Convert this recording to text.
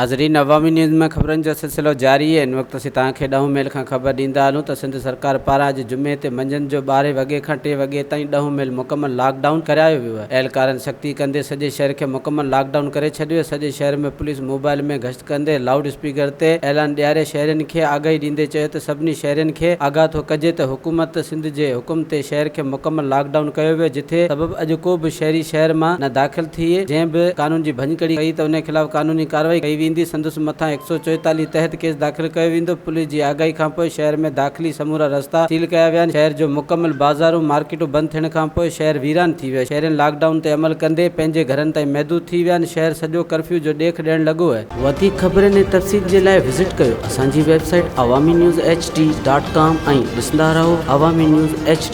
ناظرين عوامي نيوز ۾ خبرن جو سلسلو جاري آهي ان وقت اسين توهان کي ڏهون ميل کان خبر ڏيندا هلون ته سنڌ سرڪار پاران اڄ جمعي تي منجهند جو ٻارهين وڳي کان ٽي وڳي تائين ڏهون ميل مڪمل لاڪ ڊائون ڪرايو ويو آهي اهلڪارن سختي ڪندي سڄي شهر کي مڪمل لاڪ ڊائون ڪري ڇڏيو آهي سڄي شهر ۾ پوليس موبائل ۾ گشت ڪندي لائوڊ اسپيڪر تي اعلان ڏياري شهرين کي آگاهي ڏيندي چيو ته سڀني شهرين کي آگاهه ٿو ڪجي ته حڪومت سنڌ جي حڪم تي شهر کي مڪمل لاڪ ڊائون ڪيو ويو جٿي سبب اڄ ڪو به شهري شهر مان نه داخل ٿئي جنهن به قانون جي ڀڃڪڙي ڪئي ته ان خلاف قانوني ڪارروائي ڪئي ويندي سندس مٿان هڪ سو چوئيتاليهه تحت ڪيس داخل ڪيو ويندو پوليس جي آگاهي کانپوء شهر ۾ داخلي سمورا رستا سيل ڪيا ويا آهن شهر جو مڪمل بازارون مارڪيٽون بند ٿيڻ کانپوء شهر ويران ٿي ويو شهرين لاڪ ڊائون تي عمل ڪندي پنهنجي گهرن تائين محدود ٿي ويا آهن شهر سڄو ڪرفيو جو ڏيک ڏيڻ لڳو آهي. وڌيڪ خبرن ۽ تفصيل جي لاء وزٽ ڪيو اسان جي website Awami news H D dot com ۽ ڏسندا رهو عوامي نيوز ايڇ ڊي.